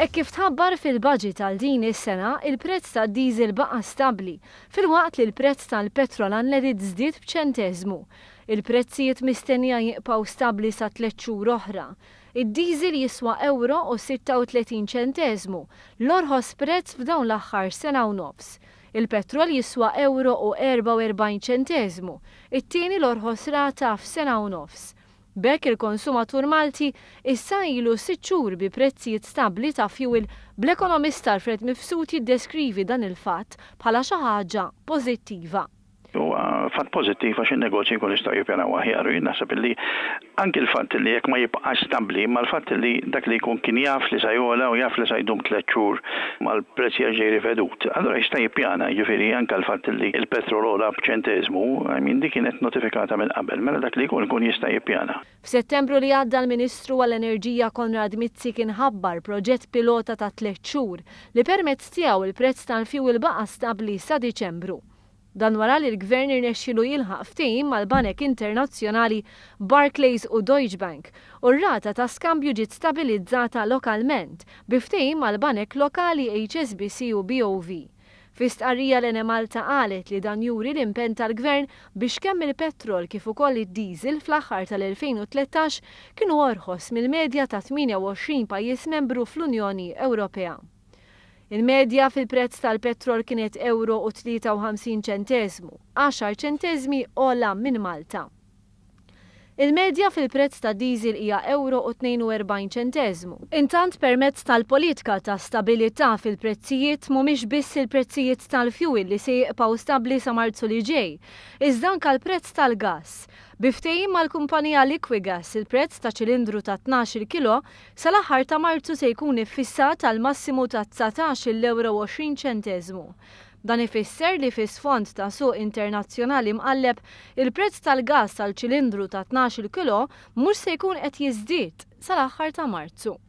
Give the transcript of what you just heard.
Hekk kif tħabbar fil-budget għal din is-sena, il-prezz tad-diesel baqa' stabbli, filwaqt li l-prezz tal-petrol unleaded żdied b'ċenteżmu. Il-prezzijiet mistennija jiqpgħu stabbli sa tlett xhur oħra. Id-diesel jiswa ewro u 36 ċenteżmu, l-orħos prezz f'dawn l-aħħar sena u nofs. Il-petrol jiswa ewro u 44 ċenteżmu, it-tieni l-orħos rata f'sena u nofs. B'hekk il-konsumatur Malti issa ilu sitt xhur bi prezzijiet stabbli ta' fjuwil bl-ekonomist Alfred Mifsud jiddeskrivi dan il-fatt bħala xi ħaġa pożittiva. Huwa fatt pożittiv għax in-negozji jkunu jistgħu jippjanaw aħjar u jien naħseb illi anki l-fatt li jekk ma jibqax stabbli imma l-fatt li dak li jkun kien jaf li sa jogħla u jaf li sa jdum tlett xhur mal-prezz jerġa' rivedut, allura jista' jippjana, jiġifieri anke l-fatt li l-petrol ogħla b'ċenteżmu, I mean dik kienet notifikata minn qabel, mela dak li jkun ikun jista' jippjana. F'Settembru li għadda l-Ministru għall-Enerġija Konrad Mizzi kien ħabbar proġett pilota ta' tlett xhur li permezz tiegħu l-prezz tal-fjuwil baqa' stabbli sa Diċembru. Dan wara li l-Gvern irnexxielu jilħaq ftehim mal-banek internazzjonali Barclays u Deutsche Bank u r-rata ta' skambju ġiet stabilizzata lokalment bi ftehim mal-banek lokali HSBC u BOV. Fi stqarrija l-Enemalta qalet li dan juri l-impenn tal-Gvern biex kemm il-petrol kif ukoll id-diesel fl-aħħar tal-2013 kienu orħos mill-medja ta' 28 pajjiż membru fl-Unjoni Ewropea. Il-medja fil-prezz tal-petrol kienet ewro u 53 ċenteżmu, għaxar ċenteżmi ogħla minn Malta. Il-medja fil-prezz tad-diesel hija ewro u 42 ċenteżmu. Intant permezz tal-politika ta' stabilità fil-prezzijiet mhumiex biss il-prezzijiet tal-fjuwil li se jiqpgħu stabbli sa Marzu li ġej, iżda anke l-prezz tal-gass. Bi ftehim mal-kumpanija Liquigas, il-prezz ta' ċilindru ta' 12-il kilo Sal-aħħar ta' Marzu se jkun iffissat għal massimu ta' 19-il ewro u 20 ċenteżmu. Dan ifisser li fi sfond ta' suq internazzjonali mqalleb, il-prezz tal-gass għal ċilindru ta' 12-il kilo mhux se jkun qed jiżdied sal-aħħar ta' Marzu.